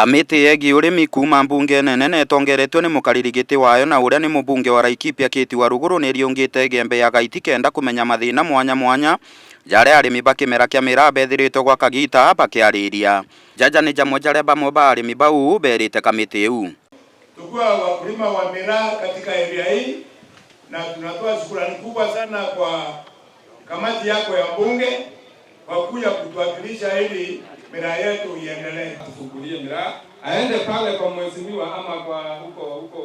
Kamĩtĩ yegiĩ ũrĩmi kuma mbunge nene na ĩtongoretio nĩ mũkarĩri gĩtĩ wayo na ũrĩa nĩ mũmbunge wa Laikipia Kĩti wa Rũgũrũ nĩ ĩriũngĩte ĩgembe ya gaiti kenda kũmenya mathĩna mwanya mwanya jarĩa arĩmi ba kĩmera kĩa mĩraa bethĩrĩtwo gwa kagita bakĩarĩria jaja nĩ jamwe jarĩa bamwe ba arĩmi bau berĩte kamĩtĩ ĩu. Tukiwa wakulima wa miraa katika area hii, na tunatoa shukrani kubwa sana kwa kamati yako ya bunge kwa kuja kutuwakilisha ili miraa yetu iendelee. Tufungulie miraa aende pale kwa mheshimiwa ama kwa huko huko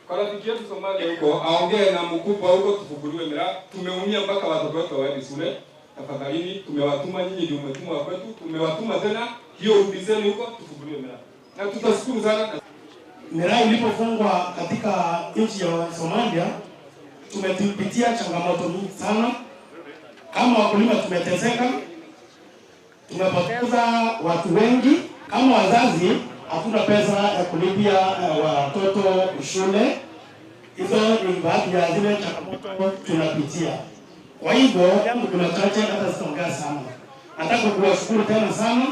kwa rafiki yetu Somalia huko, aongee na mkubwa huko, tufunguliwe miraa. Tumeumia mpaka watoto wetu waende shule. Tafadhalini, tumewatuma nyinyi, ndio umetumwa kwetu, tumewatuma tena, hiyo rudizeni huko, tufunguliwe miraa na tutashukuru sana. Miraa ilipofungwa katika nchi ya Somalia, tumepitia changamoto nyingi sana. Kama wakulima tumeteseka, tumepoteza watu wengi. Kama wazazi hatuna pesa ya kulipia watoto shule. Hizo ni baadhi ya zile changamoto tunapitia. Kwa hivyo jambo kuna chache, hata sitaongea sana. Nataka kuwashukuru tena sana,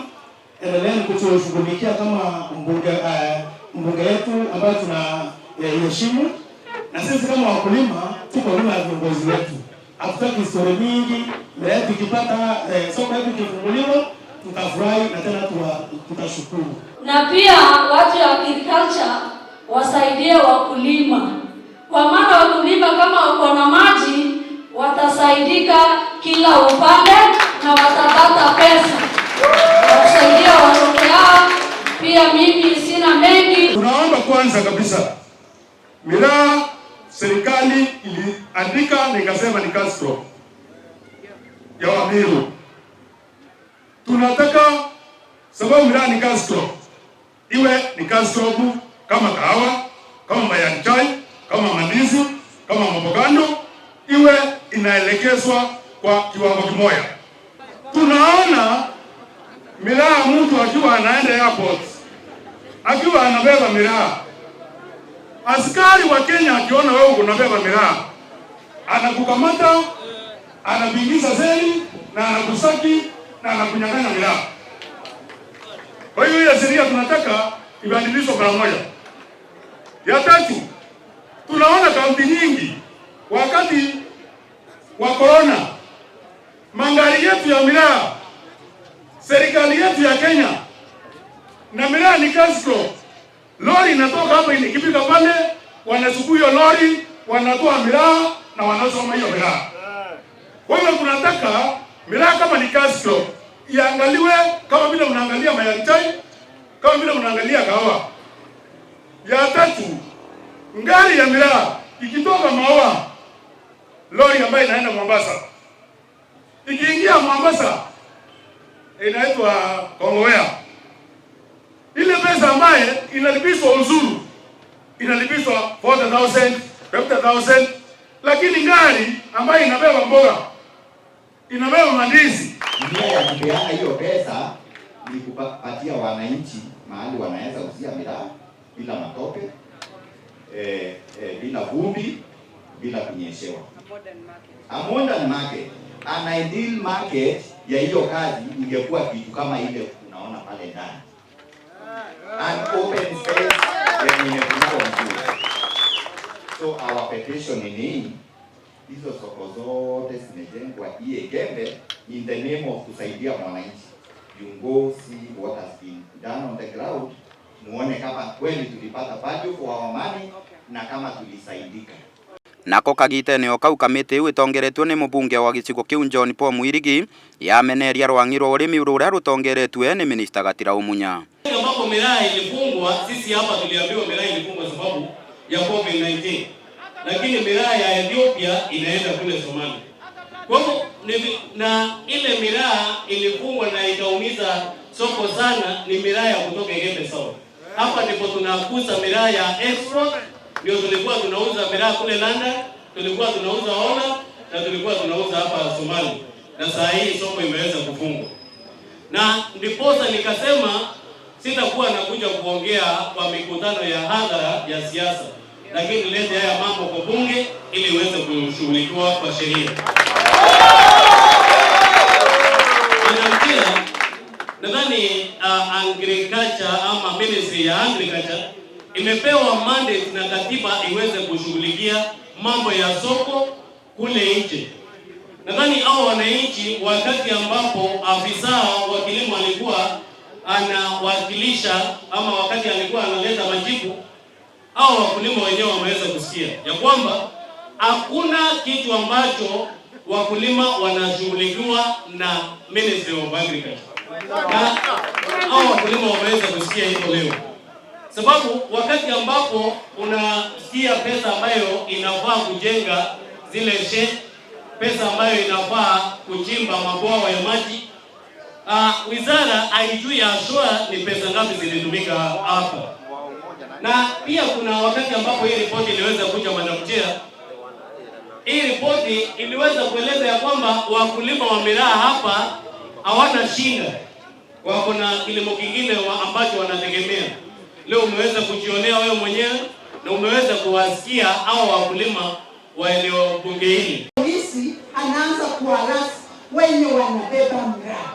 endeleeni kutushughulikia kama mbunge yetu ambayo tunaheshimu, na sisi kama wakulima tuko nyuma ya viongozi wetu. Hatutaki historia mingi. Mbele yetu ikipata soko yetu ikifunguliwa, tutafurahi na tena tutashukuru. Na pia watu ya agriculture wasaidie wakulima, kwa maana wakulima kama wako na maji watasaidika kila upande na watapata pesa wakusaidia watoto yao. Pia mimi sina mengi. Tunaomba kwanza kabisa miraa serikali iliandika na ikasema ni cash crop ya Wameru. Tunataka sababu miraa ni cash crop, iwe ni cash crop kama kahawa, kama majani chai, kama mandizi, kama mabogando, iwe inaelekezwa kwa kiwango kimoja. Tunaona miraa, mtu akiwa anaenda airport akiwa anabeba miraa, askari wa Kenya akiona wewe unabeba miraa anakukamata, anakuingiza seli na anakusaki na anakunyang'anya miraa. Kwa hiyo hiyo sheria tunataka ibadilishwe mara moja. Ya tatu, tunaona kaunti nyingi wakati wa corona, mangari yetu ya miraa, serikali yetu ya Kenya na miraa ni cash crop. Lori inatoka hapa ikifika pale, wanachukua hiyo lori, wanatoa miraa na wanasoma hiyo miraa. Kwa hiyo tunataka miraa kama ni cash crop iangaliwe kama vile unaangalia majani chai, kama vile unaangalia kahawa. Ya tatu, ngari ya miraa ikitoka Maua, lori ambayo inaenda Mombasa, ikiingia Mombasa inaitwa Kongowea. Ile pesa ambaye inalipishwa ushuru inalipishwa 40,000, 50,000, lakini ngari ambayo inabeba mboga, inabeba mandizi. Nia ya kupeana hiyo pesa ni kupatia wananchi mahali wanaweza uzia miraa bila matope, bila vumbi, bila kunyeshewa. A modern market. An ideal market ya hiyo kazi ingekuwa kitu kama ile unaona pale ndani. An open space yenye imefunikwa vizuri. So our petition ni nini? Hizo soko zote zimejengwa Igembe in the name of kusaidia mwananchi. You go see what has been done on the ground, muone kama kweli tulipata value for our money na kama tulisaidika. Nako kagita-inĩ o kau kamĩtĩ ĩu ĩtongoretio nĩ mũmbunge wa gĩcigo kĩu John Paul Mwirigi yameneria rwang'i rwa ũrĩmi rũrĩa rũtongoretio nĩ minista Gatirau Munya. Ambapo miraa ilifungwa, sisi hapa tuliambiwa miraa ilifungwa sababu ya COVID-19, lakini miraa ya Ethiopia inaenda kule Somalia. Kwa hivyo na ile miraa ilifungwa na ikaumiza soko sana, ni miraa ya kutoka Igembe South. Hapa ndipo tunakuza miraa ya export, ndio tulikuwa tunauza miraa kule London, tulikuwa tunauza Holland na tulikuwa tunauza hapa Somalia, na saa hii soko imeweza kufungwa, na ndiposa nikasema sitakuwa nakuja kuongea kwa mikutano ya hadhara ya siasa, lakini lete haya mambo kwa bunge ili iweze kushughulikiwa kwa sheria. Madam Chair, Nadhani agriculture ama ministry ya agriculture imepewa mandate na katiba iweze kushughulikia mambo ya soko kule nje. Nadhani hao wananchi, wakati ambapo afisa wa kilimo alikuwa anawakilisha ama wakati alikuwa analeta majibu, hao wakulima wenyewe wameweza kusikia ya kwamba hakuna kitu ambacho wakulima wanashughulikiwa na Ministry of Agriculture, na hao wakulima wameweza kusikia hivyo leo, sababu wakati ambapo unasikia pesa ambayo inafaa kujenga zile shed, pesa ambayo inafaa kuchimba mabwawa ya maji, wizara haijui haswa ni pesa ngapi zilitumika hapa. Na pia kuna wakati ambapo hii ripoti iliweza kuja, Madam Chair, hii ripoti iliweza kueleza ya kwamba wakulima wa miraa hapa hawana shida, wako na kilimo kingine ambacho wanategemea. Leo umeweza kujionea wewe mwenyewe na umeweza kuwasikia hao wakulima wa eneo bunge hili. Polisi anaanza kuharass wenye wanabeba miraa.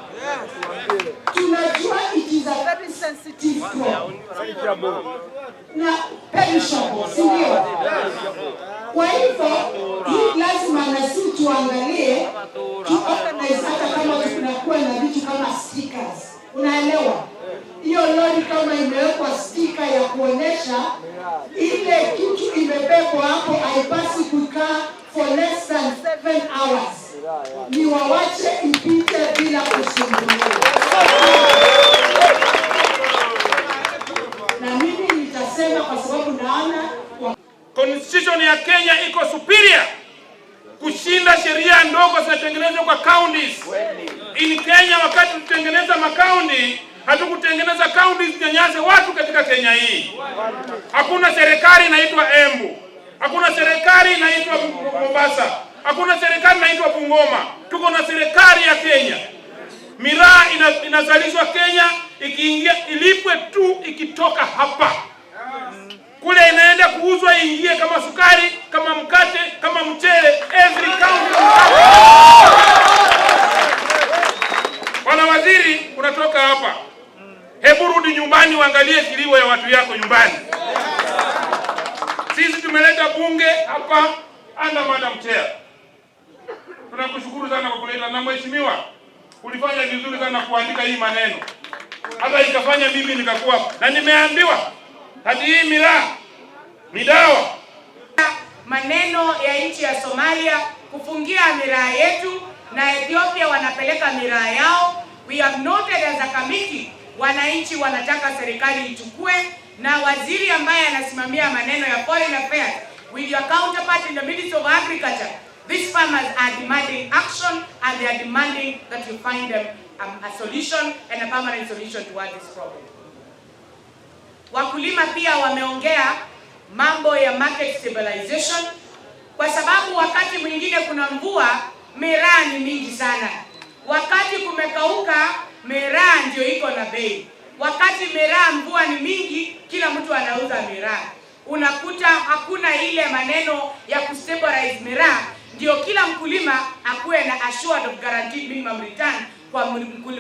Tunajua it is a very sensitive crop na perishable, si ndio? Kwa hivyo hii lazima na sisi tuangalie tu organize, hata kama tunakuwa na vitu kama stickers, unaelewa? Hiyo lori kama imewekwa sticker ya kuonyesha ile kitu imebebwa hapo, haipasi kukaa for less than 7 hours, ni wawache ipite bila kusumbuliwa. Na mimi nitasema kwa sababu naona kwa Constitution ya Kenya iko superior kushinda sheria ndogo zinatengenezwa kwa counties. In Kenya, wakati tutengeneza makaunti, hatukutengeneza counties zinyanyase watu katika Kenya hii. Hakuna serikali inaitwa Embu, hakuna serikali inaitwa Mombasa, hakuna serikali inaitwa Bungoma. Tuko na serikali ya Kenya. Miraa inazalishwa Kenya, ikiingia ilipwe tu ikitoka hapa kule inaenda kuuzwa iingie kama sukari, kama mkate, kama mchele, every county. Bwana Waziri, unatoka hapa, hebu rudi nyumbani uangalie kilio ya watu yako nyumbani. Sisi tumeleta bunge hapa under Madam Chair. Tunakushukuru sana kwa kuleta, na mheshimiwa, ulifanya vizuri sana kuandika hii maneno, hata ikafanya mimi nikakuwa na nimeambiwa hadi hii miraa ni dawa. Maneno ya nchi ya Somalia kufungia miraa yetu na Ethiopia wanapeleka miraa yao. We have noted as a committee, wananchi wanataka serikali ichukue, na waziri ambaye anasimamia maneno ya foreign affairs with your counterpart in the Ministry of Agriculture, these farmers are demanding action and they are demanding that you find them a solution and a permanent solution towards this problem. Wakulima pia wameongea mambo ya market stabilization, kwa sababu wakati mwingine kuna mvua, miraa ni mingi sana. Wakati kumekauka, miraa ndio iko na bei. Wakati miraa mvua ni mingi, kila mtu anauza miraa. Unakuta hakuna ile maneno ya kustabilize miraa, ndio kila mkulima akuwe na assured of guaranteed minimum return kwa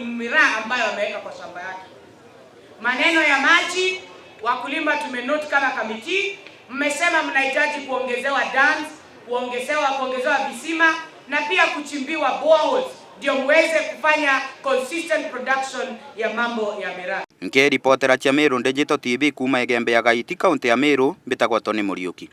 miraa ambayo ameweka kwa shamba yake. Maneno ya maji, wakulima tumenote kama committee, mmesema mnahitaji kuongezewa dams, kuongezewa visima na pia kuchimbiwa boreholes ndio muweze kufanya consistent production ya mambo ya miraa. Nkiripotera cia Meru Digital TV kuma igembe ya Gaiti, kaunti ya Meru, mbitagwo Tony Muriuki.